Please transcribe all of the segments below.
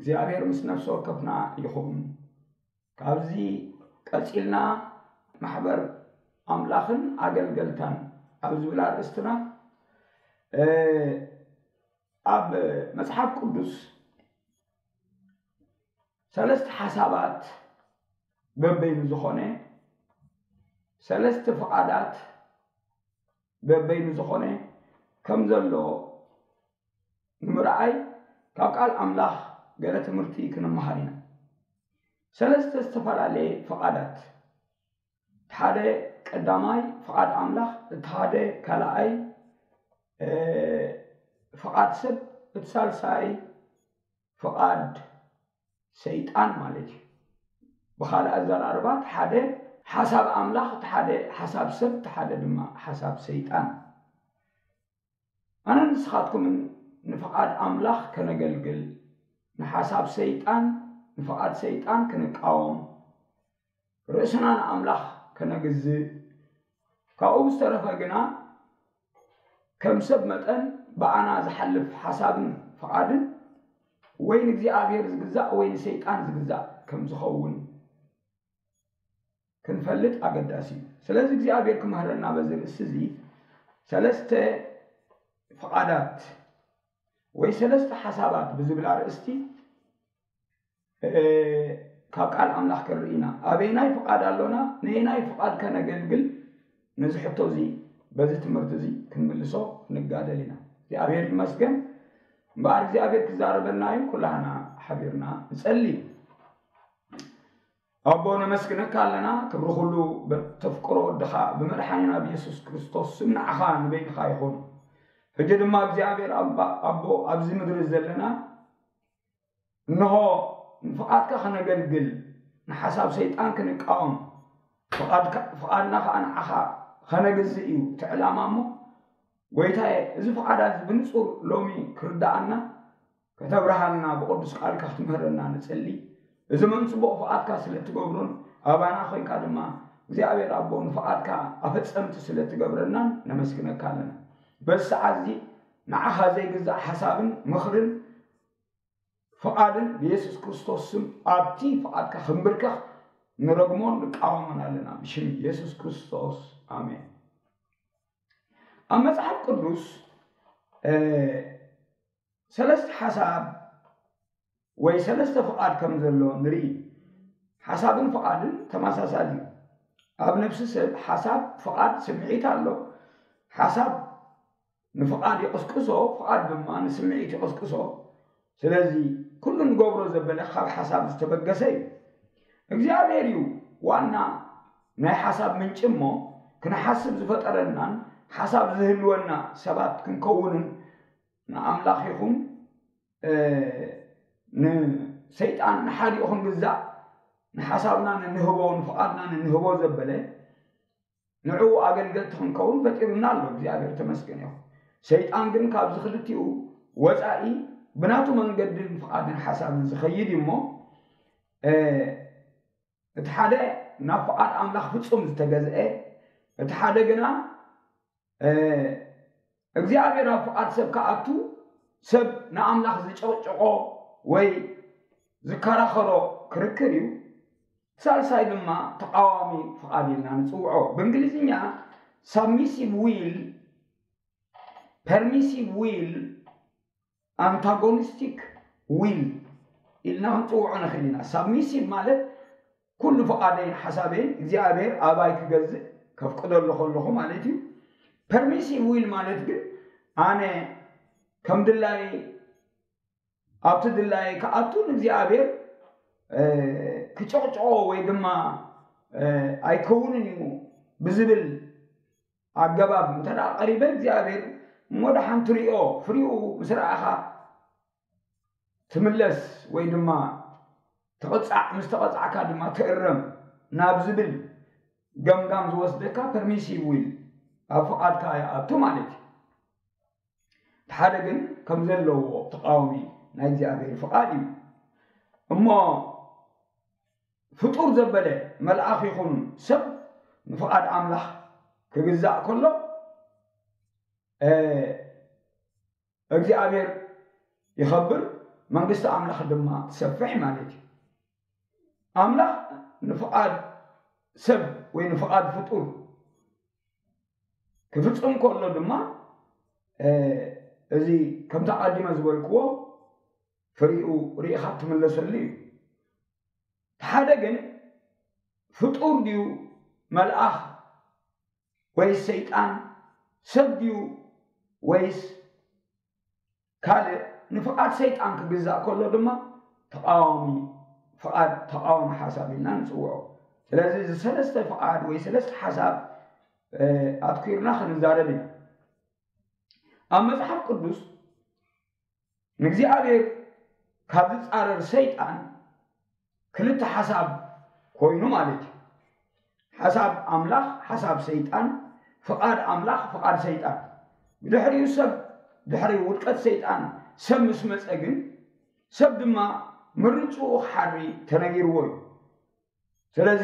እግዚኣብሔር ምስ ነፍሲ ወከፍና ይኹን። ካብዚ ቀጺልና ማሕበር ኣምላኽን ኣገልገልታን ኣብ ዝብል ኣርእስትና ኣብ መጽሓፍ ቅዱስ ሰለስተ ሓሳባት በበይኑ ዝኾነ ሰለስተ ፍቓዳት በበይኑ ዝኾነ ከም ዘሎ ንምርኣይ ካብ ቃል ኣምላኽ ገለ ትምህርቲ ክንመሃር ኢና። ሰለስተ ዝተፈላለየ ፍቓዳት፣ እቲ ሓደ ቀዳማይ ፍቓድ ኣምላኽ፣ እቲ ሓደ ካልኣይ ፍቓድ ሰብ፣ እቲ ሳልሳይ ፍቓድ ሰይጣን ማለት እዩ። ብኻልእ ኣዘራርባ፣ እቲ ሓደ ሓሳብ ኣምላኽ፣ እቲ ሓደ ሓሳብ ሰብ፣ እቲ ሓደ ድማ ሓሳብ ሰይጣን። ኣነ ንስኻትኩምን ንፍቓድ ኣምላኽ ከነገልግል፣ ንሓሳብ ሰይጣን፣ ንፍቓድ ሰይጣን ክንቃወም፣ ርእስና ንኣምላኽ ከነግዝእ፣ ካብኡ ብዝተረፈ ግና ከም ሰብ መጠን ብኣና ዝሓልፍ ሓሳብን ፍቓድን ወይ ንእግዚኣብሔር ዝግዛእ ወይ ንሰይጣን ዝግዛእ ከም ዝኸውን ክንፈልጥ ኣገዳሲ እዩ። ስለዚ እግዚኣብሔር ክምህረና በዚ ርእሲ እዚ ሰለስተ ፍቓዳት ወይ ሰለስተ ሓሳባት ብዝብል ኣርእስቲ ካብ ቃል ኣምላኽ ክንርኢ ኢና። ኣበየናይ ፍቓድ ኣሎና? ነየናይ ፍቓድ ከነገልግል? ነዚ ሕቶ እዚ በዚ ትምህርቲ እዚ ክንምልሶ ክንጋደል ኢና። እግዚኣብሔር ይመስገን። እምበኣር እግዚኣብሔር ክዛረበና እዩ። ኩላህና ሓቢርና ንጸሊ። ኣቦ ነመስግነካ ኣለና። ክብሪ ኩሉ በተፍቅሮ ወድኻ ብመድሓኒና ብየሱስ ክርስቶስ ስም ንዓኻ ንበይንኻ ይኹን። ሕጂ ድማ እግዚኣብሔር ኣባ ኣቦ ኣብዚ ምድሪ ዘለና እንሆ ንፍቓድካ ከነገልግል ንሓሳብ ሰይጣን ክንቃወም ፍቓድና ከዓ ንዓኻ ከነግዝእ እዩ እቲ ዕላማ። እሞ ጎይታየ፣ እዚ ፍቓዳ እዚ ብንጹር ሎሚ ክርድኣና ከተብርሃልና ብቅዱስ ቃልካ ክትምህረና ንጽሊ። እዚ መን ጽቡቕ ፍቓድካ ስለ እትገብሮን ኣባና ኮይንካ ድማ እግዚኣብሔር ኣቦ ንፍቓድካ ኣፈጸምቲ ስለ እትገብረናን ነመስግነካ ኣለና። በዚ ሰዓት እዚ ንዓኻ ዘይግዛእ ሓሳብን ምኽርን ፍቓድን ብየሱስ ክርስቶስ ስም ኣብቲ ፍቓድካ ክንብርከኽ ንረግሞን ንቃወሞን ኣለና ብሽም የሱስ ክርስቶስ ኣሜን። ኣብ መጽሓፍ ቅዱስ ሰለስተ ሓሳብ ወይ ሰለስተ ፍቓድ ከም ዘሎ ንርኢ። ሓሳብን ፍቓድን ተመሳሳሊ እዩ። ኣብ ነፍሲ ሰብ ሓሳብ፣ ፍቓድ፣ ስምዒት ኣሎ። ሓሳብ ንፍቓድ ይቕስቅሶ፣ ፍቓድ ድማ ንስምዒት ይቕስቅሶ። ስለዚ ኩሉ ንገብሮ ዘበለ ካብ ሓሳብ ዝተበገሰ እዩ። እግዚኣብሔር እዩ ዋና ናይ ሓሳብ ምንጪ እሞ ክንሓስብ ዝፈጠረናን ሓሳብ ዝህልወና ሰባት ክንከውንን ንኣምላኽ ይኹን ንሰይጣን ንሓዲኡ ክንግዛእ ንሓሳብና ንንህቦ ንፍቓድና ንንህቦ ዘበለ ንዕኡ ኣገልገልቲ ክንከውን ፈጢሩና ኣሎ እግዚኣብሔር ተመስገን ይኹን። ሰይጣን ግን ካብዚ ክልቲኡ ወፃኢ ብናቱ መንገድን ፍቓድን ሓሳብን ዝኸይድ እዩ እሞ እቲ ሓደ ናብ ፍቓድ ኣምላኽ ፍጹም ዝተገዝአ እቲ ሓደ ግና እግዚኣብሔር ኣብ ፍቓድ ሰብ ክኣቱ ሰብ ንኣምላኽ ዝጨቕጭቖ ወይ ዝከራኸሮ ክርክር እዩ። ሳልሳይ ድማ ተቃዋሚ ፍቓድ ኢልና ንፅውዖ። ብእንግሊዝኛ ሳብሚሲቭ ዊል፣ ፐርሚሲቭ ዊል፣ ኣንታጎኒስቲክ ዊል ኢልና ክንፅውዖ ንኽእል ኢና። ሳብሚሲቭ ማለት ኩሉ ፍቓደይን ሓሳበይን እግዚኣብሔር ኣባይ ክገዝእ ከፍቅደሉ ከለኹ ማለት እዩ። ፐርሚሲቭ ዊል ማለት ግን ኣነ ከም ድላየ ኣብቲ ድላየ ክኣቱ ንእግዚኣብሔር ክጨቕጭቆ ወይ ድማ ኣይከውንን እዩ ብዝብል ኣገባብ እንተ ደኣ ቀሪበ እግዚኣብሔር እሞ ደሓን ትሪኦ ፍሪኡ ምስ ረኣኻ ትምለስ ወይ ድማ ትቕጻዕ ምስ ተቐጻዕካ ድማ ትእረም ናብ ዝብል ገምጋም ዝወስደካ ፐርሚሲቭ ዊል ኣብ ፍቓድካ ይኣቱ ማለት እዩ። እቲ ሓደ ግን ከም ዘለዎ ተቃዋሚ ናይ እግዚኣብሔር ፍቓድ እዩ። እሞ ፍጡር ዘበለ መልኣኽ ይኹን ሰብ ንፍቓድ ኣምላኽ ክግዛእ ከሎ እግዚኣብሔር ይኸብር፣ መንግስቲ ኣምላኽ ድማ ትሰፍሕ ማለት እዩ። ኣምላኽ ንፍቓድ ሰብ ወይ ንፍቓድ ፍጡር ክፍጽም ከሎ ድማ፣ እ፣ እዚ ከምቲ ኣቐዲመ ዝበልክዎ ፍሪኡ ርኢኻ ትምለሰሉ እዩ። ሓደ ግን ፍጡር ድዩ መልኣኽ ወይስ ሰይጣን? ሰብ ድዩ ወይስ ካልእ? ንፍቓድ ሰይጣን ክግዛእ ከሎ ድማ ተቓዋሚ ፍቓድ፣ ተቓዋሚ ሓሳብ ኢልና ንጽውዖ። ስለዚ እዚ ሰለስተ ፍቓድ ወይ ሰለስተ ሓሳብ፣ እ፣ ኣትኲርና ክንዛረብ ኢና። ኣብ መጽሓፍ ቅዱስ ንእግዚኣብሔር ካብ ዝጻረር ሰይጣን ክልተ ሓሳብ ኮይኑ ማለት እዩ። ሓሳብ ኣምላኽ፣ ሓሳብ ሰይጣን፣ ፍቓድ ኣምላኽ፣ ፍቓድ ሰይጣን። ብድሕሪኡ ሰብ፣ ድሕሪ ውድቀት ሰይጣን ሰብ ምስ መጸ ግን፣ ሰብ ድማ ምርጭኡ ክሓሪ ተነጊርዎ እዩ። ስለዚ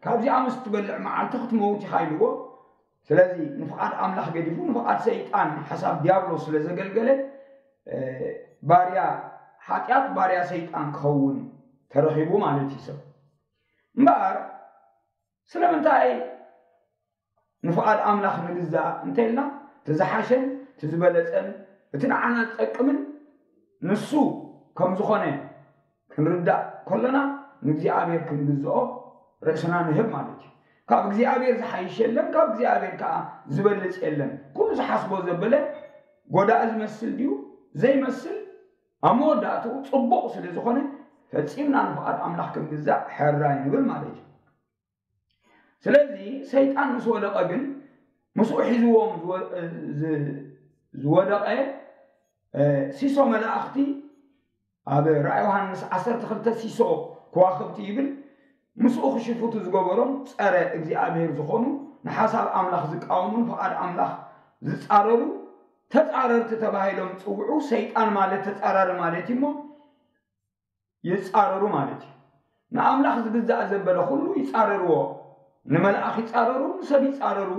ካብዚኣ ምስ ትበልዕ መዓልቲ ክትመውት ኢኻ ኢልዎ። ስለዚ ንፍቓድ ኣምላኽ ገዲፉ ንፍቓድ ሰይጣን፣ ሓሳብ ዲያብሎስ ስለ ዘገልገለ፣ እ፣ ባርያ ሓጢኣት፣ ባርያ ሰይጣን ክኸውን ተረኺቡ ማለት እዩ ሰብ። እምበኣር ስለምንታይ ንፍቓድ ኣምላኽ ንግዛእ እንተኢልና፣ እቲ ዝሓሸን እቲ ዝበለጸን እቲ ንዓና ዝጠቅምን ንሱ ከም ዝኾነ ክንርዳእ ከሎና፣ ንእግዚኣብሔር ክንግዝኦ ርእስና ንህብ ማለት እዩ። ካብ እግዚኣብሔር ዝሓይሽ የለን፣ ካብ እግዚኣብሔር ከኣ ዝበልጽ የለን። ኩሉ ዝሓስቦ ዘበለ ጎዳኢ ዝመስል ድዩ ዘይመስል፣ ኣብ መወዳእትኡ ጽቡቕ ስለ ዝኾነ፣ ፈጺምና ንፍቓድ ኣምላኽ ክንግዛእ ሕራይ ንብል ማለት እዩ። ስለዚ ሰይጣን ምስ ወደቐ ግን፣ ምስኡ ሒዝዎም ዝወ-፣ ዝ-፣ ዝወደቐ፣ እ፣ ሲሶ መላእኽቲ፣ ኣብ ራእይ ዮሃንስ ዓሰርተ ክልተ ሲሶ ከዋኽብቲ ይብል፣ ምስኡ ክሽፍቱ ዝገበሮም ጸረ እግዚኣብሔር ዝኾኑ፣ ንሓሳብ ኣምላኽ ዝቃወሙን ፍቓድ ኣምላኽ ዝጻረሩ፣ ተጻረርቲ ተባሂሎም ዝጽውዑ። ሰይጣን ማለት ተጻራሪ ማለት እዩ እሞ፣ ይጻረሩ ማለት እዩ። ንኣምላኽ ዝግዛእ ዘበለ ኩሉ ይጻረርዎ። ንመልኣኽ ይጻረሩ፣ ንሰብ ይጻረሩ፣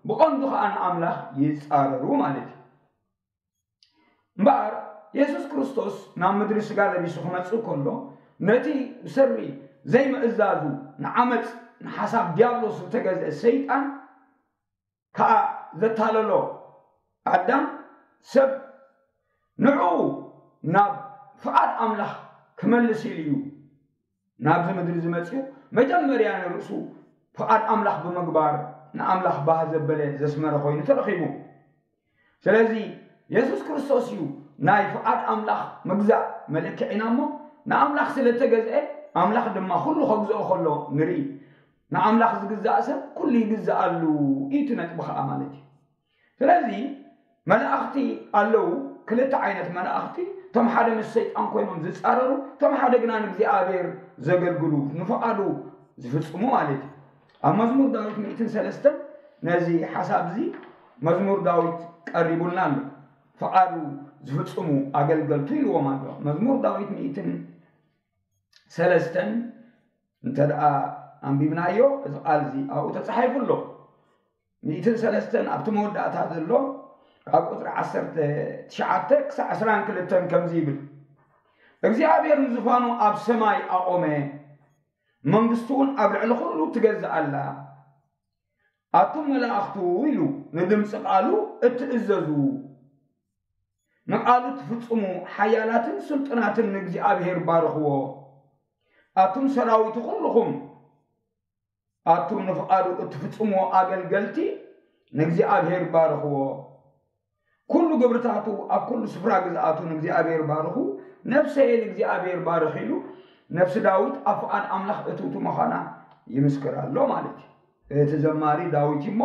ብቐንዱ ኸኣ ንኣምላኽ ይጻረሩ ማለት እዩ። እምበኣር የሱስ ክርስቶስ ናብ ምድሪ ስጋ ለቢሱ ክመጽእ ከሎ፣ ነቲ ብሰሪ ዘይምእዛዙ ንዓመጽ ንሓሳብ ዲያብሎስ ዝተገዝአ ሰይጣን ከኣ ዘታለሎ ኣዳም፣ ሰብ ንዕኡ ናብ ፍቓድ ኣምላኽ ክመልስ ኢሉ እዩ ናብዚ ምድሪ ዝመጽኡ። መጀመርያ ንርእሱ ፍቓድ ኣምላኽ ብምግባር ንኣምላኽ ባህ ዘበለ ዘስመረ ኮይኑ ተረኺቡ። ስለዚ የሱስ ክርስቶስ እዩ ናይ ፍቓድ ኣምላኽ ምግዛእ መለክዒና እሞ፣ ንኣምላኽ ስለ እተገዝአ፣ ኣምላኽ ድማ ኩሉ ከግዝኦ ከሎ ንርኢ። ንኣምላኽ ዝግዛእ ሰብ ኩሉ ይግዝኣሉ እዩ እቲ ነጥቢ ኸኣ ማለት እዩ። ስለዚ መላእኽቲ ኣለዉ፣ ክልተ ዓይነት መላእኽቲ፣ እቶም ሓደ ምስ ሰይጣን ኮይኖም ዝጻረሩ፣ እቶም ሓደ ግና ንእግዚኣብሔር ዘገልግሉ፣ ንፍቓዱ ዝፍጽሙ ማለት እዩ። ኣብ መዝሙር ዳዊት ሚእትን ሰለስተን ነዚ ሓሳብ እዚ መዝሙር ዳዊት ቀሪቡልና ኣሎ። ፍቓዱ ዝፍጽሙ ኣገልገልቱ ኢልዎም ኣሎ። መዝሙር ዳዊት ሚእትን ሰለስተን እንተ ደኣ ኣንቢብናዮ፣ እዚ ቃል እዚ ኣብኡ ተጻሒፉ ኣሎ። ሚእትን ሰለስተን ኣብቲ መወዳእታ ዘሎ፣ ካብ ቁጽሪ ዓሰርተ ትሽዓተ ክሳዕ ዕስራን ክልተን ከምዚ ይብል፣ እግዚኣብሔር ንዙፋኑ ኣብ ሰማይ ኣቖመ፣ መንግስቱ እውን ኣብ ልዕሊ ኩሉ ትገዝእ ኣላ። ኣቱም መላእኽቱ ኢሉ ንድምፂ ቃሉ እትእዘዙ፣ ንቃሉ ትፍጽሙ ሓያላትን ስልጡናትን ንእግዚኣብሔር ባርኽዎ። ኣቱም ሰራዊቱ ኩልኹም፣ ኣቱም ንፍቓዱ እትፍጽምዎ ኣገልገልቲ ንእግዚኣብሔር ባርኽዎ። ኩሉ ግብርታቱ ኣብ ኩሉ ስፍራ ግዝኣቱ ንእግዚኣብሔር ባርኹ። ነፍሰየ ንእግዚኣብሔር ባርኽ ኢሉ ነፍሲ ዳዊት ኣብ ፍቓድ ኣምላኽ እትውቲ ምዃና ይምስክር ኣሎ ማለት እዩ። እቲ ዘማሪ ዳዊት እዩ እሞ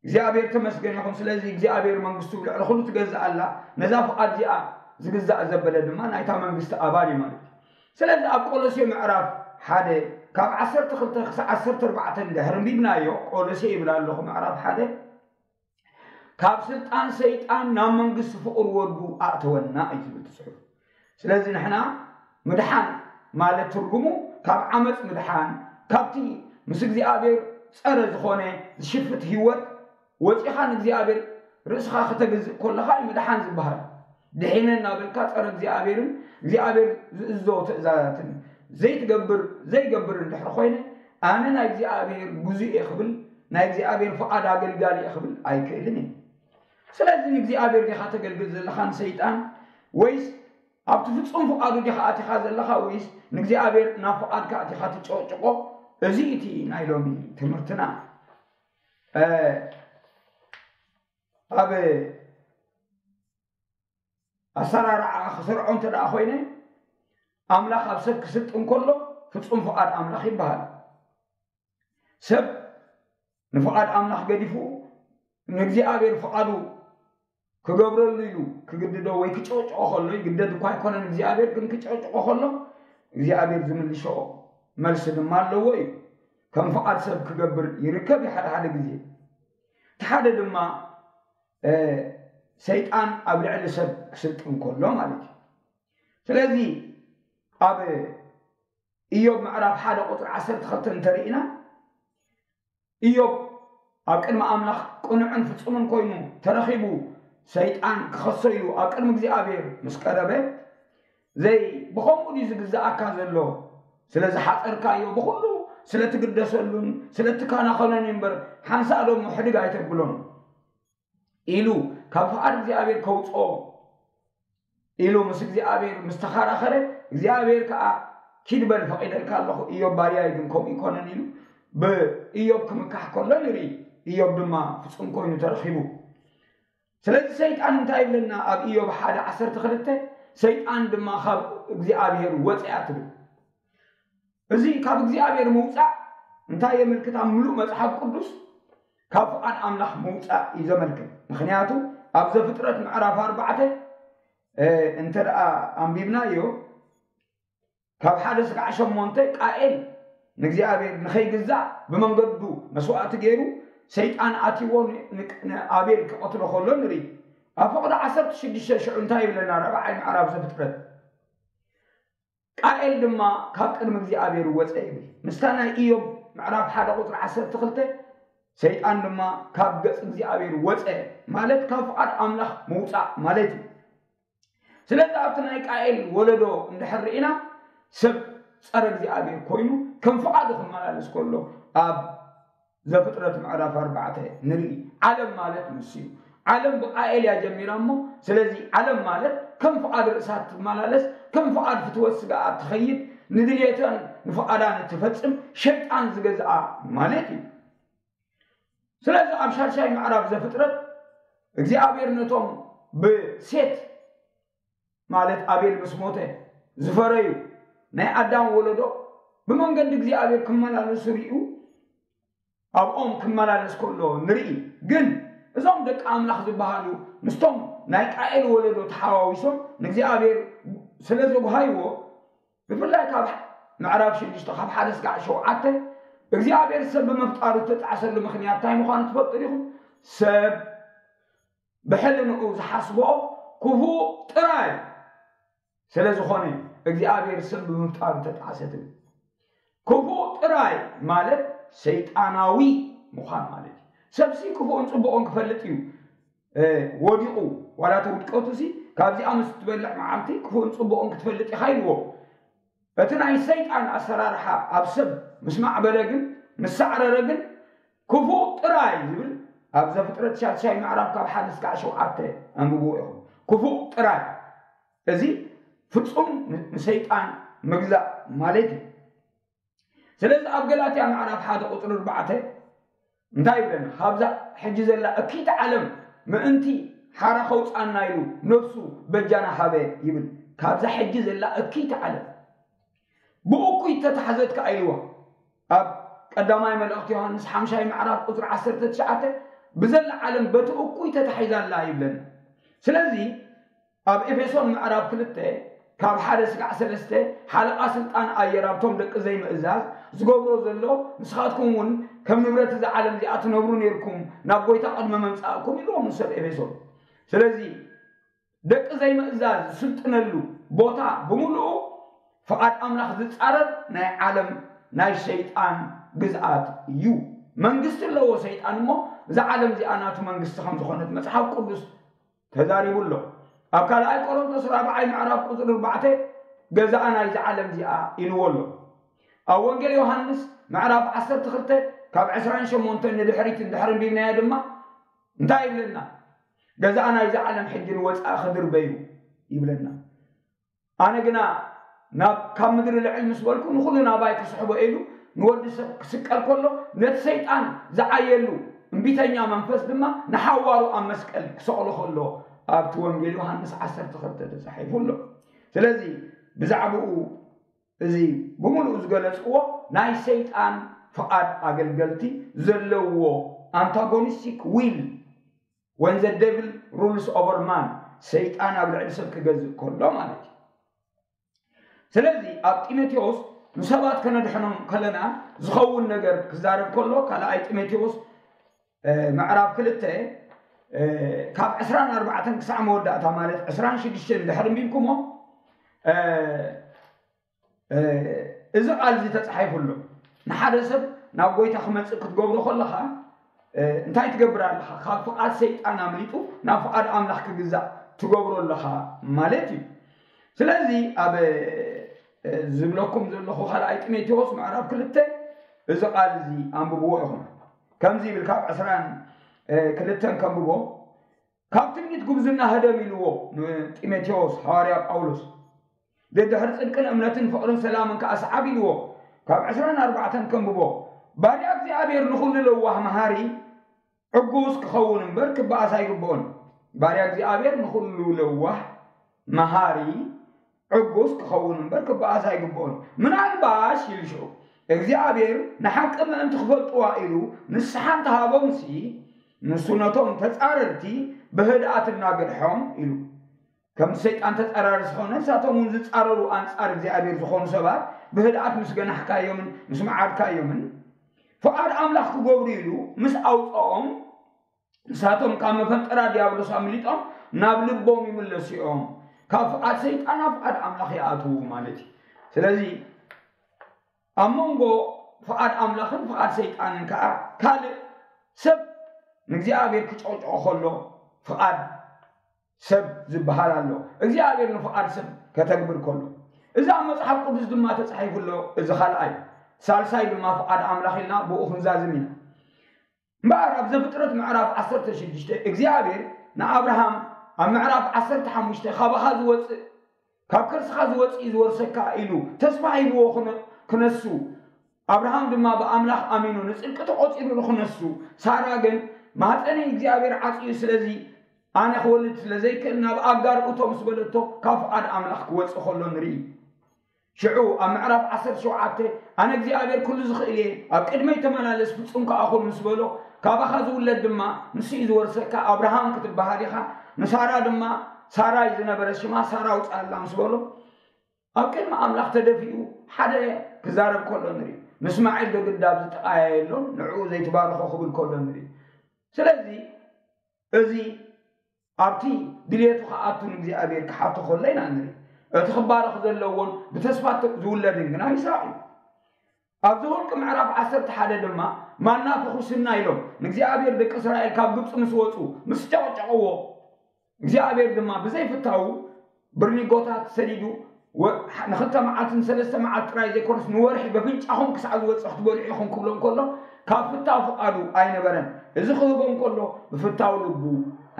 እግዚኣብሔር ተመስገን ይኹን። ስለዚ እግዚኣብሔር መንግስቱ ልዕሊ ኩሉ ትገዝእ ኣላ። ነዛ ፍቓድ እዚኣ ዝግዛእ ዘበለ ድማ ናይታ መንግስቲ ኣባል እዩ ማለት እዩ። ስለዚ ኣብ ቆሎሴ ምዕራፍ ሓደ ካብ ዓሰርተ ክልተ ክሳብ ዓሰርተ ኣርባዕተ እንድሕር ኣንቢብናዮ፣ ቆሎሴ ይብል ኣለኹ ምዕራፍ ሓደ፣ ካብ ስልጣን ሰይጣን ናብ መንግስቲ ፍቕሪ ወዱ ኣእተወና እዩ ዝብል እቲ ጽሑፍ። ስለዚ ንሕና ምድሓን ማለት ትርጉሙ ካብ ዓመፅ ምድሓን፣ ካብቲ ምስ እግዚኣብሔር ጸረ ዝኾነ ዝሽፍት ህይወት ወፂኻ ንእግዚኣብሔር ርእስኻ ከተግዝእ ከለኻ እዩ ምድሓን ዝበሃል። ድሒነ እናበልካ ጸረ እግዚኣብሔርን እግዚኣብሔር ዝእዞ ትእዛዛትን ዘይትገብር ዘይገብር እንድሕር ኮይነ ኣነ ናይ እግዚኣብሔር ግዙእ እየ ክብል ናይ እግዚኣብሔር ፍቓድ ኣገልጋሊ እየ ክብል ኣይክእልን እየ። ስለዚ ንእግዚኣብሔር ዲኻ ተገልግል ዘለኻ ንሰይጣን ወይስ ኣብቲ ፍጹም ፍቓዱ ዲኻ ኣቲኻ ዘለኻ ወይስ ንእግዚኣብሔር ናብ ፍቓድካ ኣቲኻ ትጨቕጭቆ? እዚ እቲ ናይ ሎሚ ትምህርትና። ኣብ ኣሰራርዓ ክሰርዖ እንተ ደኣ ኮይነ ኣምላኽ ኣብ ሰብ ክስልጥ እንከሎ ፍጹም ፍቓድ ኣምላኽ ይበሃል። ሰብ ንፍቓድ ኣምላኽ ገዲፉ ንእግዚኣብሔር ፍቓዱ ክገብረሉ ኢሉ ክግድዶ ወይ ክጨውጭቆ ከሎ ይግደድ እኳ ኣይኮነን እግዚኣብሔር ግን ክጨውጭቆ ከሎ እግዚኣብሔር ዝምልሾ መልሲ ድማ ኣለዎ እዩ። ከም ፍቓድ ሰብ ክገብር ይርከብ እዩ ሓደ ሓደ ግዜ። እቲ ሓደ ድማ ሰይጣን ኣብ ልዕሊ ሰብ ክስልጥን ከሎ ማለት እዩ። ስለዚ ኣብ ኢዮብ ምዕራፍ ሓደ ቁፅሪ ዓሰርተ ክልተ እንተርኢና ኢዮብ ኣብ ቅድሚ ኣምላኽ ቅኑዕን ፍጹምን ኮይኑ ተረኺቡ ሰይጣን ክኸሶ ኢሉ ኣብ ቅድሚ እግዚኣብሔር ምስ ቀረበ ዘይ ብኸምኡ ድዩ ዝግዛኣካ ዘሎ? ስለ ዝሓጸርካዮ ብኹሉ ስለ ትግደሰሉን ስለ ትከናኸኖን እምበር ሓንሳእ ዶ እሞ ሕድግ ኣይተብሎን ኢሉ ካብ ፍቓድ እግዚኣብሔር ከውፅኦ ኢሉ ምስ እግዚኣብሔር ምስ ተኸራኸረ እግዚኣብሔር ከዓ ኪድ በል ፈቒደልካ ኣለኹ ኢዮብ ባርያይ ግን ከምኡ ይኮነን ኢሉ ብኢዮብ ክምካሕ ከሎ ንርኢ። ኢዮብ ድማ ፍጹም ኮይኑ ተረኺቡ። ስለዚ ሰይጣን እንታይ ይብለና ኣብ ኢዮብ ሓደ ዓሰርተ ክልተ ሰይጣን ድማ ካብ እግዚኣብሔር ወፅያ ትብል። እዚ ካብ እግዚኣብሔር ምውፃእ እንታይ የመልክት ኣብ ምሉእ መፅሓፍ ቅዱስ ካብ ፍቓድ ኣምላኽ ምውፃእ እዩ ዘመልክት። ምክንያቱ ኣብ ዘፍጥረት ምዕራፍ ኣርባዕተ እንተ ደኣ ኣንቢብናዮ ካብ ሓደ ስጋዕ ሸሞንተ ቃኤል ንእግዚኣብሔር ንኸይግዛእ ብመንገዱ መስዋእቲ ገይሩ ሰይጣን ኣትዎ ንኣቤል ክቐትሎ ከሎ ንርኢ። ኣብ ፈቕዶ ዓሰርተ ሽዱሽተ ሽዑ እንታይ ይብለና ራብዓይ ምዕራፍ ዘፍጥረት ቃኤል ድማ ካብ ቅድሚ እግዚኣብሔር ወፀ ይብል። ምስታ ናይ ኢዮብ ምዕራፍ ሓደ ቁፅሪ ዓሰርተ ክልተ ሰይጣን ድማ ካብ ገፅ እግዚኣብሔር ወፀ ማለት ካብ ፍቓድ ኣምላኽ ምውፃእ ማለት እዩ። ስለዚ ኣብቲ ናይ ቃኤል ወለዶ እንድሕር ርኢና ሰብ ፀረ እግዚኣብሔር ኮይኑ ከም ፍቓዱ ክመላለስ ከሎ ኣብ ዘፍጥረት ምዕራፍ ኣርባዕተ ንርኢ። ዓለም ማለት ንሱ እዩ። ዓለም ብቃኤል እያ ጀሚራ እሞ ስለዚ ዓለም ማለት ከም ፍቓድ ርእሳ ትመላለስ ከም ፍቓድ ፍትወት ስጋኣ ትኸይድ ንድልየታን ንፍቓዳን እትፈጽም ሸይጣን ዝገዝኣ ማለት እዩ። ስለዚ ኣብ ሻድሻይ ምዕራፍ ዘፍጥረት እግዚኣብሔር ነቶም ብሴት ማለት ኣቤል ምስ ሞተ ዝፈረዩ ናይ ኣዳም ወለዶ ብመንገዲ እግዚኣብሔር ክመላለሱ ርእዩ ኣብኦም ክመላለስ ከሎ ንርኢ። ግን እዞም ደቂ ኣምላኽ ዝበሃሉ ምስቶም ናይ ቃኤል ወለዶ ተሓዋዊሶም ንእግዚኣብሔር ስለ ዘጉሃይዎ ብፍላይ ካብ ምዕራፍ ሽዱሽተ ካብ ሓደ ስጋዕ ሸውዓተ እግዚኣብሔር ሰብ ብምፍጣሩ ዝተጣዕሰሉ ምክንያት እንታይ ምዃኑ ትፈልጡ ዲኹም? ሰብ ብሕልንኡ ዝሓስቦ ክፉእ ጥራይ ስለ ዝኾነ እግዚኣብሔር ሰብ ብምፍጣሩ ተጣዕሰ ትብል። ክፉእ ጥራይ ማለት ሰይጣናዊ ምዃን ማለት እዩ። ሰብሲ ክፉእን ፅቡቕን ክፈልጥ እዩ ወዲቑ ዋላ እቲ ውድቀቱ ሲ ካብዚኣ ምስ ትበልዕ መዓልቲ ክፉእን ፅቡቕን ክትፈልጥ ኢኻ ኢልዎ። እቲ ናይ ሰይጣን ኣሰራርሓ ኣብ ሰብ ምስ ማዕበለ ግን ምስ ሳዕረረ ግን ክፉእ ጥራይ ዝብል ኣብ ዘፍጥረት ሻድሻይ ምዕራፍ ካብ ሓደ እስካዕ ሸውዓተ ኣንብብዎ ኢኹም። ክፉእ ጥራይ እዚ ፍጹም ንሰይጣን ምግዛእ ማለት እዩ። ስለዚ ኣብ ገላትያ ምዕራፍ ሓደ ቁፅሪ ኣርባዕተ እንታይ ይብለና? ካብዛ ሕጂ ዘላ እኪይቲ ዓለም ምእንቲ ሓራ ከውፅኣና ኢሉ ነፍሱ በጃና ሃበ ይብል። ካብዛ ሕጂ ዘላ እኪይቲ ዓለም ብእኩይ ተታሕዘት ከኣ ኢልዋ። ኣብ ቀዳማይ መልእኽቲ ዮሃንስ ሓምሻይ ምዕራፍ ቁፅሪ ዓሰርተ ትሽዓተ ብዘላ ዓለም በቲ እኩይ ተታሒዛ ኣላ ይብለና። ስለዚ ኣብ ኤፌሶን ምዕራፍ ክልተ ካብ ሓደ ስጋዕ ሰለስተ ሓለቓ ስልጣን ኣየር ኣብቶም ደቂ ዘይምእዛዝ ዝገብሮ ዘሎ ንስኻትኩም እውን ከም ንብረት እዛ ዓለም እዚኣ ትነብሩ ነርኩም ናብ ጎይታ ቅድሚ መምፃእኩም ኢልዎም ንሰብ ኤፌሶን። ስለዚ ደቂ ዘይምእዛዝ ዝስልጥነሉ ቦታ ብምሉኡ ፍቓድ ኣምላኽ ዝፃረር ናይ ዓለም ናይ ሰይጣን ግዝኣት እዩ። መንግስቲ ኣለዎ ሰይጣን እሞ እዛ ዓለም እዚኣ ናቱ መንግስቲ ከም ዝኾነት መፅሓፍ ቅዱስ ተዛሪቡ ኣሎ። ኣብ ካልኣይ ቆሮንቶስ ራብዓይ ምዕራፍ ቁፅሪ ኣርባዕተ ገዛኣ ናይዚ ዓለም እዚኣ ኢልዎ ኣሎ። ኣብ ወንጌል ዮሃንስ ምዕራፍ ዓሰርተ ክልተ ካብ ዕስራን ሸሞንተን ንድሕሪት እንድሕር ኣንቢብናዮ ድማ እንታይ ይብለና? ገዛኣ ናይዚ ዓለም ሕጂ ንወፃኢ ክድርበዩ ይብለና። ኣነ ግና ናብ ካብ ምድሪ ልዕል ምስ በልኩ ንኹሉ ናባይ ክስሕቦ ኢሉ ንወዲ ሰብ ክስቀል ከሎ ነቲ ሰይጣን ዝዓየሉ እምቢተኛ መንፈስ ድማ ንሓዋሩ ኣብ መስቀል ክሰቕሎ ከሎ ኣብቲ ወንጌል ዮሃንስ ዓሰርተ ክልተ ተጻሒፉ ኣሎ። ስለዚ ብዛዕባኡ እዚ ብምሉኡ ዝገለጽዎ ናይ ሰይጣን ፍቓድ ኣገልገልቲ ዘለዎ ኣንታጎኒስቲክ ዊል when the devil rules over man ሰይጣን ኣብ ልዕሊ ሰብ ክገዝእ ከሎ ማለት እዩ። ስለዚ ኣብ ጢሞቴዎስ ንሰባት ከነድሕኖም ከለና ዝኸውን ነገር ክዛረብ ከሎ ካልኣይ ጢሞቴዎስ ምዕራፍ ክልተ ካብ ዕስራን ኣርባዕተን ክሳዕ መወዳእታ ማለት ዕስራን ሽዱሽተን ድሕሪ ኣንቢብኩሞ እዚ ቃል እዚ ተጻሒፉ ኣሎ። ንሓደ ሰብ ናብ ጎይታ ክመጽእ ክትገብሮ ከለኻ እንታይ ትገብር ኣለኻ? ካብ ፍቓድ ሰይጣን ኣምሊጡ ናብ ፍቓድ ኣምላኽ ክግዛእ ትገብሮ ኣለኻ ማለት እዩ። ስለዚ ኣብ ዝብለኩም ዘለኹ ካልኣይ ጢሞቴዎስ ምዕራፍ ክልተ እዚ ቃል እዚ ኣንብብዎ ኢኹም። ከምዚ ይብል፣ ካብ ዕስራን ክልተን ከንብቦ፣ ካብ ትምኒት ጉብዝና ህደም ኢልዎ ንጢሞቴዎስ ሃዋርያ ጳውሎስ። ደድሕሪ ጽድቅን እምነትን ፍቕርን ሰላምን ከኣ ሰዓብ ኢልዎ። ካብ ዕስራን ኣርባዕተን ከንብቦ፣ ባርያ እግዚኣብሔር ንኹሉ ለዋህ መሃሪ ዕጉስ ክኸውን እምበር ክበኣስ ኣይግብኦን። ባርያ እግዚኣብሔር ንኹሉ ለዋህ መሃሪ ዕጉስ ክኸውን እምበር ክበኣስ ኣይግብኦን። ምናልባሽ ኢሉ ሽዑ እግዚኣብሔር ንሓቂ ምእንቲ ክፈልጥዋ ኢሉ ንስሓ እንተሃቦምሲ ንሱ ነቶም ተጻረርቲ ብህድኣት እናገድሖም ኢሉ። ከም ሰይጣን ተጻራሪ ዝኾነ ንሳቶም እውን ዝጻረሩ ኣንጻር እግዚኣብሔር ዝኾኑ ሰባት ብህድኣት ምስ ገናሕካዮምን ምስ መዓድካዮምን ፍቓድ ኣምላኽ ክገብሩ ኢሉ ምስ ኣውፅኦም ንሳቶም ካብ መፈንጠራ ዲያብሎስ ኣምሊጦም ናብ ልቦም ይምለሱ እዮም። ካብ ፍቓድ ሰይጣን ናብ ፍቓድ ኣምላኽ ይኣትዉ ማለት እዩ። ስለዚ ኣብ መንጎ ፍቓድ ኣምላኽን ፍቓድ ሰይጣንን ከዓ ካልእ ሰብ ንእግዚኣብሔር ክጨውጭዖ ከሎ ፍቓድ ሰብ ዝበሃል ኣሎ። እግዚኣብሔር ንፍቓድ ሰብ ከተግብር ከሎ እዚ ኣብ መጽሓፍ ቅዱስ ድማ ተጻሒፉ ኣሎ። እዚ ካልኣይ። ሳልሳይ ድማ ፍቓድ ኣምላኽ ኢልና ብኡ ክንዛዝም ኢና። እምበኣር ኣብ ዘፍጥረት ምዕራፍ ዓሰርተ ሽዱሽተ እግዚኣብሔር ንኣብርሃም ኣብ ምዕራፍ ዓሰርተ ሓሙሽተ ካባኻ ዝወፅእ ካብ ከርስኻ ዝወፅእ እዩ ዝወርሰካ ኢሉ ተስፋ ሂብዎ ክነሱ ኣብርሃም ድማ ብኣምላኽ ኣሚኑ ንፅድቂ ተቖፂሩሉ ክነሱ ሳራ ግን ማህፀነይ እግዚኣብሔር ዓፅዩ ስለዚ ኣነ ክወልድ ስለ ዘይክእል ናብ ኣጋር እቶ ምስ በለቶ ካብ ፍቓድ ኣምላኽ ክወፅእ ከሎ ንርኢ። ሽዑ ኣብ ምዕራፍ ዓሰርተ ሸውዓተ ኣነ እግዚኣብሔር ኩሉ ዝኽእል እየ ኣብ ቅድመይ ተመላለስ ፍጹም ከኣ ኩን ምስ በሎ ካባኻ ዝውለድ ድማ ንሱ እዩ ዝወርሰካ ኣብርሃም ክትበሃል ኢኻ ንሳራ ድማ ሳራይ ዝነበረ ሽማ ሳራ ኣውፅኣላ ምስ በሎ ኣብ ቅድሚ ኣምላኽ ተደፊኡ ሓደ ክዛረብ ከሎ ንርኢ ንእስማዒል ዶ ግዳ ኣብዚ ጥቓያ የሎን ንዕኡ ዘይትባርኾ ክብል ከሎ ንርኢ ስለዚ እዚ ኣብቲ ድሌቱ ክኣቱ ንእግዚኣብሔር ክሓቶ ከሎ ኢና ንርኢ። እቲ ክባረኽ ዘለዎን ብተስፋ ዝውለድን ግና ይስራቕ እዩ። ኣብ ዘኍልቍ ምዕራፍ ዓሰርተ ሓደ ድማ ማና ፍኹስና ኢሎም ንእግዚኣብሔር ደቂ እስራኤል ካብ ግብፂ ምስ ወፁ ምስ ጨቕጨቕዎ እግዚኣብሔር ድማ ብዘይፍታዉ ብርኒጎታት ሰዲዱ ንክልተ መዓልትን ሰለስተ መዓልቲ ጥራይ ዘይኮነስ ንወርሒ በፍንጫኹም ክሳዕ ዝወፅእ ክትበልዑ ኢኹም ክብሎም ከሎ ካብ ፍታው ፍቓዱ ኣይነበረን። እዚ ክህቦም ከሎ ብፍታው ልቡ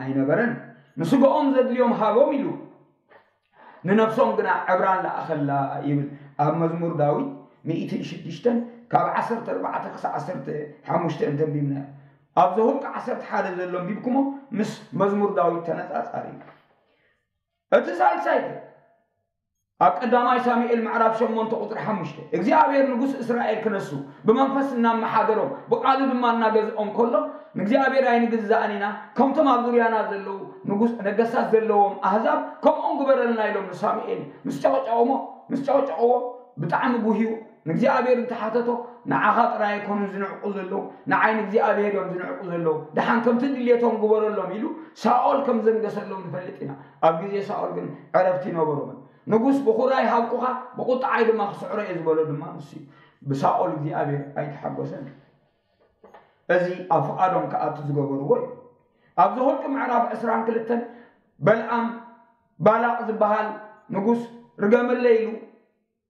ኣይነበረን። ንስጋኦም ዘድልዮም ሃቦም ኢሉ ንነፍሶም ግና ዕብራን ለኣኸላ ይብል ኣብ መዝሙር ዳዊት ሚእትን ሽዱሽተን ካብ ዓሰርተ ኣርባዕተ ክሳዕ ዓሰርተ ሓሙሽተ እንተንቢብና ኣብ ዘሁልቂ ዓሰርተ ሓደ ዘሎ ኣንቢብኩሞ ምስ መዝሙር ዳዊት ተነፃፃሪ እዩ። እቲ ሳልሳይ ከ ኣብ ቀዳማይ ሳሙኤል ምዕራፍ ሸሞንተ ቁፅሪ ሓሙሽተ እግዚኣብሔር ንጉስ እስራኤል ክነሱ ብመንፈስ እናመሓደሮም ብቃሉ ድማ እናገዝኦም ከሎ ንእግዚኣብሔር ኣይንግዛእን ኢና ከምቶም ኣብ ዙርያና ዘለዉ ንጉስ ነገስታት ዘለዎም ኣህዛብ ከምኦም ግበረልና ኢሎም ንሳሙኤል ምስ ጨቕጨቕሞ ምስ ጨቕጨቕዎ ብጣዕሚ ጉህዩ ንእግዚኣብሔር እንተሓተቶ ንዓኻ ጥራይ ኣይኮኑን ዝንዕቁ ዘለዉ ንዓይ ንእግዚኣብሔር እዮም ዝንዕቁ ዘለዉ ደሓን ከምቲ ድልየቶም ግበረሎም ኢሉ ሳኦል ከም ዘንገሰሎም ንፈልጥ ኢና ኣብ ግዜ ሳኦል ግን ዕረፍቲ ይነበሮምን ንጉስ ብኹራ ይሃብኩኻ ብቑጥዓይ ድማ ክስዕሮ እየ ዝበሎ ድማ ንሱ እዩ ብሳኦል እግዚኣብሔር ኣይተሓጎሰን እዚ ኣብ ፍቓዶም ክኣቱ ዝገበርዎ እዩ ኣብ ዘኍልቁ ምዕራፍ ዕስራን ክልተን በልዓም ባላቕ ዝበሃል ንጉስ ርገመለይ ኢሉ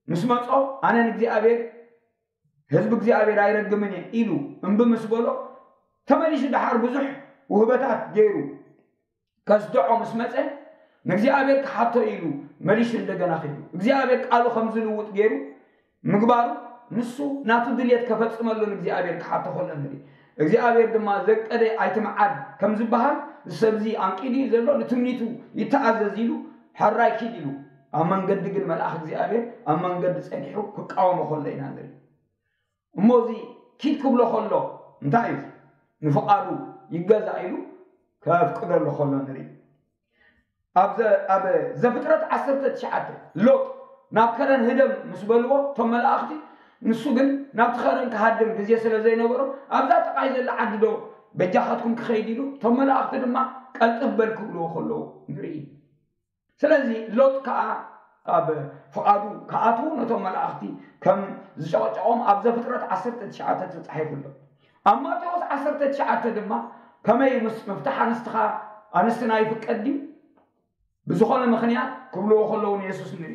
ምስ መጾ፣ ኣነ ንእግዚኣብሔር ህዝቢ እግዚኣብሔር ኣይረግምን እየ ኢሉ እምቢ ምስ በሎ፣ ተመሊሱ ደሓር ብዙሕ ውህበታት ገይሩ ከስድዖ ምስ መጸ፣ ንእግዚኣብሔር ክሓቶ ኢሉ መሊሱ እንደገና ኺዱ እግዚኣብሔር ቃሉ ከም ዝልውጥ ገይሩ ምግባሩ፣ ንሱ ናቱ ድልየት ከፈጽመሉ ንእግዚኣብሔር ክሓቶ ከሎ ንርኢ። እግዚኣብሔር ድማ ዘቀደ ኣይትምዓድ ከም ዝበሃል፣ እዚ ሰብዚ ኣንቂዱ እዩ ዘሎ፣ ንትምኒቱ ይተኣዘዝ ኢሉ፣ ሕራይ ኪድ ኢሉ፣ ኣብ መንገዲ ግን መልኣኽ እግዚኣብሔር ኣብ መንገዲ ጸኒሑ ክቃወሞ ከሎ ኢና ንርኢ። እሞ እዚ ኪድ ክብሎ ከሎ እንታይ እዩ? ንፍቓዱ ይገዛእ ኢሉ ከፍቅደሉ ከሎ ንርኢ። ኣብ ዘ- ኣብ ዘፍጥረት ዓሰርተ ትሽዓተ ሎጥ ናብ ከረን ህደም ምስ በልዎ እቶም መላእኽቲ፣ ንሱ ግን ናብቲ ከረን ክሃድም ግዜ ስለ ዘይነበሮ ኣብዛ ጥቓይ ዘላ ዓዲ ዶ በጃኻትኩም ክኸይድ ኢሉ፣ እቶም መላእኽቲ ድማ ቀልጥፍ በል ክብልዎ ከለዉ ንርኢ። ስለዚ ሎጥ ከዓ ኣብ ፍቓዱ ክኣትዉ ነቶም መላእኽቲ ከም ዝጨቐጨቖም ኣብ ዘፍጥረት ዓሰርተ ትሽዓተ ተጻሒፉ ኣሎ። ኣብ ማቴዎስ ዓሰርተ ትሽዓተ ድማ ከመይ ምስ ምፍታሕ ኣንስትኻ ኣንስትና ይፍቀድ ድዩ ብዝኾነ ምኽንያት ክብልዎ ከለዉ ንየሱስ ንርኢ።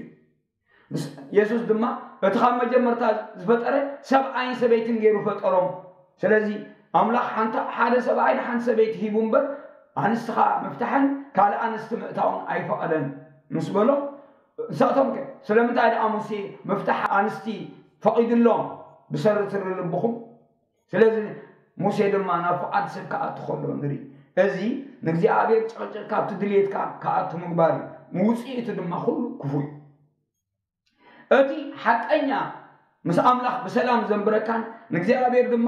ምስ- የሱስ ድማ እቲ ካብ መጀመርታ ዝፈጠረ ሰብኣይን ሰበይትን ገይሩ ፈጠሮም። ስለዚ ኣምላኽ ሓንቲ ሓደ ሰብኣይ ንሓንቲ ሰበይቲ ሂቡ እምበር ኣንስትኻ ምፍታሕን ካልእ ኣንስቲ ምእታውን ኣይፈቐደን ምስ በሎም፣ ንሳቶም ከ ስለምንታይ ደኣ ሙሴ ምፍታሕ ኣንስቲ ፈቒዱሎም? ብሰሪ ትሪ ልብኹም። ስለዚ ሙሴ ድማ ናብ ፍቓድ ሰብ ክኣቱ ከሎ ንርኢ። እዚ ንእግዚኣብሔር ጨቕጭቕ ካብቲ ድልየትካ ክኣቱ ምግባር እዩ። ንውፅኢቱ ድማ ኩሉ ክፉእ እዩ። እቲ ሓቀኛ ምስ ኣምላኽ ብሰላም ዘንብረካን ንእግዚኣብሔር ድማ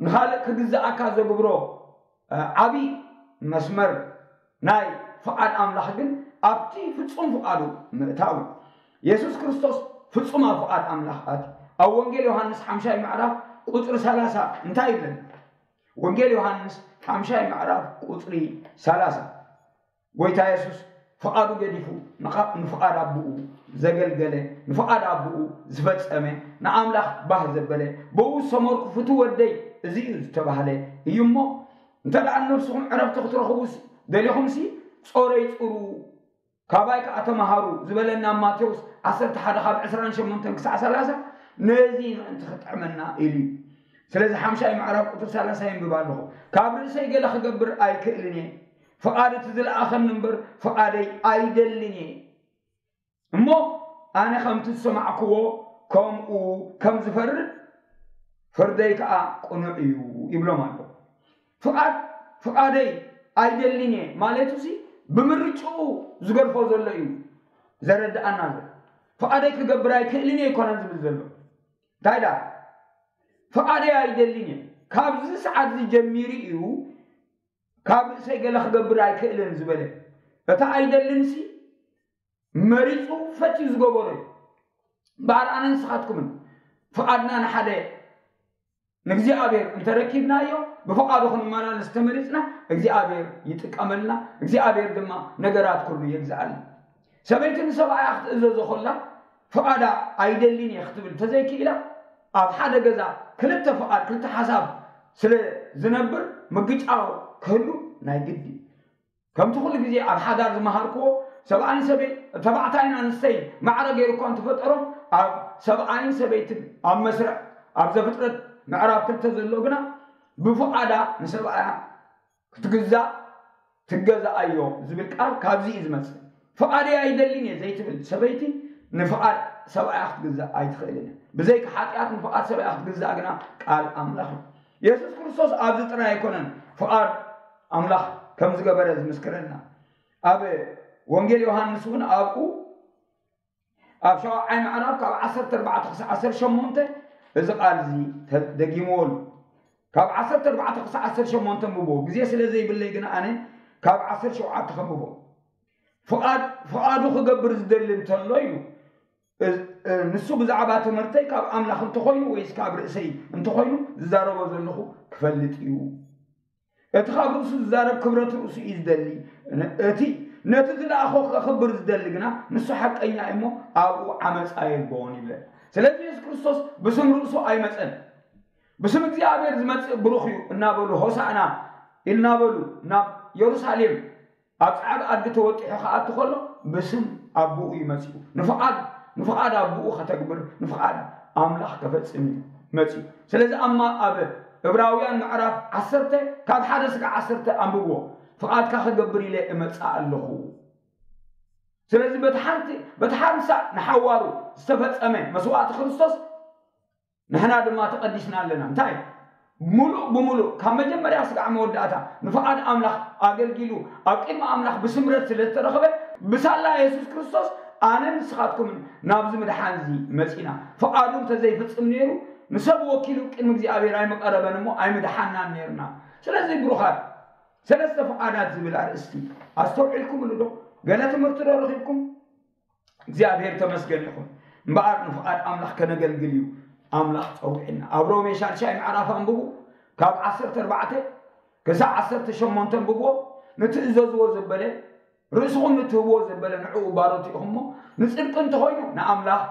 ንኻልእ ክግዝኣካ ዘግብሮ ዓቢ መስመር ናይ ፍቓድ ኣምላኽ ግን ኣብቲ ፍጹም ፍቓዱ ምእታው እዩ። የሱስ ክርስቶስ ፍጹም ኣብ ፍቓድ ኣምላኽ ኣትዩ። ኣብ ወንጌል ዮሃንስ ሓምሻይ ምዕራፍ ቁጽሪ ሰላሳ እንታይ ይብለና? ወንጌል ዮሃንስ ሓምሻይ ምዕራፍ ቁጽሪ ሰላሳ ጎይታ የሱስ ፍቓዱ ገዲፉ ንኻ- ንፍቓድ ኣቦኡ ዘገልገለ፣ ንፍቓድ ኣቦኡ ዝፈጸመ፣ ንኣምላኽ ባህ ዘበለ፣ ብኡ ዝሰመርኩ ፍቱው ወደይ እዚ እዩ ዝተባህለ እዩ። እሞ እንተ ደኣ ንነብስኹም ዕረፍቲ ክትረኽቡ ሲ- ደሊኹምሲ ጾረይ ጽሩ፣ ካባይ ከኣ ተመሃሩ ዝበለና ኣብ ማቴዎስ ዓሰርተ ሓደ ካብ ዕስራን ሸሞንተን ክሳዕ ሰላሳ ነዚ ምእንቲ ክጥዕመና ኢሉ እዩ። ስለዚ ሓምሻይ ምዕራፍ ቁጽሪ ሰላሳ የንብብ ኣለኹ። ካብ ርእሰይ ገለ ክገብር ኣይክእልን እየ፣ ፍቓድ እቲ ዝለኣኸኒ እምበር ፍቓደይ ኣይደልን እየ። እሞ ኣነ ከምቲ ዝሰማዕክዎ ከምኡ ከም ዝፈርድ ፍርደይ ከኣ ቅኑዕ እዩ ይብሎም ኣሎ። ፍቓድ ፍቓደይ ኣይደልን እየ ማለቱ ሲ ብምርጭኡ ዝገድፎ ዘሎ እዩ ዘረድኣና ዘሎ። ፍቓደይ ክገብር ኣይክእልን እየ ኣይኮነን ዝብል ዘሎ። እንታይ ደኣ ፍቓደይ ኣይደልን እየ። ካብዚ ሰዓት እዚ ጀሚሩ እዩ ካብ ርእሰይ ገለ ክገብር ኣይክእልን ዝበለ። እቲ ኣይደልን ሲ መሪጹ ፈትዩ ዝገበሮ እዩ። እምበኣር ኣነ ንስኻትኩምን ፍቓድና ንሓደ ንእግዚኣብሔር እንተረኪብናዮ ብፍቓዱ ክንመላለስ ተመሪጽና እግዚኣብሔር ይጥቀመልና፣ እግዚኣብሔር ድማ ነገራት ኩሉ የግዝኣልና። ሰበይቲ ንሰብኣያ ክትእዘዞ ከላ ፍቓዳ ኣይደልን እየ ክትብል ተዘይክኢላ ኣብ ሓደ ገዛ ክልተ ፍቓድ ክልተ ሓሳብ ስለ ዝነብር ምግጫው ክህሉ ናይ ግዲ እዩ። ከምቲ ኩሉ ግዜ ኣብ ሓዳር ዝመሃርክዎ ሰብኣይን ሰበይ ተባዕታይን ኣንስተይን ማዕረ ገይሩ እኳ እንትፈጠሮም ኣብ ሰብኣይን ሰበይትን ኣብ መስርዕ ኣብ ዘፍጥረት ምዕራፍ ክልተ ዘሎ ግና ብፍቓዳ ንሰብኣያ ክትግዛእ ትገዛኣዮ ዝብል ቃል ካብዚ እዩ ዝመጽእ። ፍቓደይ ኣይደልን እየ ዘይትብል ሰበይቲ ንፍቓድ ሰብኣያ ክትግዛእ ኣይትኽእልን እያ። ብዘይካ ሓጢኣት ንፍቓድ ሰብኣያ ክትግዛእ ግና ቃል ኣምላኽ እዩ። የሱስ ክርስቶስ ኣብዚ ጥራይ ኣይኮነን ፍቓድ ኣምላኽ ከም ዝገበረ ዝምስክረልና። ኣብ ወንጌል ዮሃንስ እውን ኣብኡ ኣብ ሸውዓይ ምዕራፍ ካብ ዓሰርተ ኣርባዕተ ክሳብ ዓሰርተ ሸሞንተ እዚ ቃል እዚ ተደጊምዎ ኣሎ። ካብ ዓሰርተ ኣርባዕተ ክሳብ ዓሰርተ ሸሞንተ ኣንብቦ ግዜ ስለ ዘይብለይ ግን ኣነ ካብ ዓሰርተ ሸውዓተ ከንብቦ። ፍቓድ ፍቓዱ ክገብር ዝደሊ እንተሎ ኢሉ ንሱ ብዛዕባ ትምህርተይ ካብ ኣምላኽ እንተኾይኑ ወይስ ካብ ርእሰይ እንተኾይኑ ዝዛረቦ ዘለኹ ክፈልጥ እዩ። እቲ ካብ ርእሱ ዝዛረብ ክብረት ርእሱ እዩ ዝደሊ። እቲ ነቲ ዝለኣኾ ከኽብር ዝደሊ ግና ንሱ ሓቀኛ እዩ እሞ ኣብኡ ዓመፃ የልቦን ይብለና። ስለዚ የሱስ ክርስቶስ ብስም ርእሱ ኣይመፀን። ብስም እግዚኣብሔር ዝመፅእ ብሩኽ እዩ እናበሉ ሆሳዕና እናበሉ ናብ የሩሳሌም ኣብ ፃዕቢ ኣድጊ ተወጢሑ ክኣቱ ከሎ ብስም ኣቦኡ እዩ መጺኡ። ንፍቓድ ንፍቓድ ኣቦኡ ከተግብር፣ ንፍቓድ ኣምላኽ ከፈጽም እዩ መጺኡ። ስለዚ ኣማ ኣብ ዕብራውያን ምዕራፍ ዓሰርተ ካብ ሓደ ስጋዕ ዓሰርተ ኣንብብዎ። ፍቓድካ ክገብር ኢለ እመጽእ ኣለኹ። ስለዚ በቲ ሓንቲ በቲ ሓንሳእ ንሓዋሩ ዝተፈጸመ መስዋእቲ ክርስቶስ ንሕና ድማ ተቐዲስና ኣለና። እንታይ? ሙሉእ ብሙሉእ ካብ መጀመርያ ስጋዕ መወዳእታ ንፍቓድ ኣምላኽ ኣገልጊሉ ኣብ ቅድሚ ኣምላኽ ብስምረት ስለ ዝተረኸበ፣ ብሳላ የሱስ ክርስቶስ ኣነን ንስኻትኩምን ናብዚ ምድሓን እዚ መጺና። ፍቓዱ እንተዘይፍጽም ነይሩ ንሰብ ወኪሉ ቅድሚ እግዚኣብሔር ኣይምቐረበን እሞ ኣይምድሓናን ነይርና። ስለዚ ብሩኻት ሰለስተ ፍቓዳት ዝብል ኣርእስቲ ኣስተውዒልኩምሉ ዶ? ገለ ትምህርቲ ዶ ረኺብኩም? እግዚኣብሔር ተመስገን ይኹን። እምበኣር ንፍቓድ ኣምላኽ ከነገልግል እዩ ኣምላኽ ጸዊዕና። ኣብ ሮሜ ሻድሻይ ምዕራፍ ኣንብቡ፣ ካብ ዓሰርተ ኣርባዕተ ክሳብ ዓሰርተ ሸሞንተ ኣንብብዎ። ንትእዘዝዎ ዘበለ፣ ርእስኹም ንትህብዎ ዘበለ ንዕኡ ባሮት ኢኹም እሞ፣ ንጽድቂ እንተኾይኑ ንኣምላኽ፣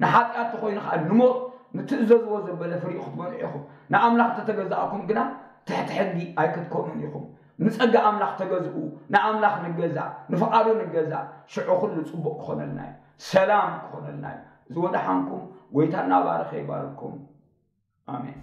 ንሓጢኣት እንተኾይኑ ከዓ ንሞት። ንትእዘዝዎ ዘበለ ፍሪኡ ክትበልዑ ኢኹም። ንኣምላኽ እንተተገዛእኩም ግና ትሕቲ ሕጊ ኣይክትኮኑን ኢኹም። ንጸጋ ኣምላኽ ተገዝኡ፣ ንኣምላኽ ንገዛእ፣ ንፍቓዱ ንገዛእ። ሽዑ ኩሉ ጽቡቕ ክኾነልና እዩ፣ ሰላም ክኾነልና እዩ። እዚ ወደሓንኩም ጎይታ እናባረኸ ይባርኩም። ኣሜን።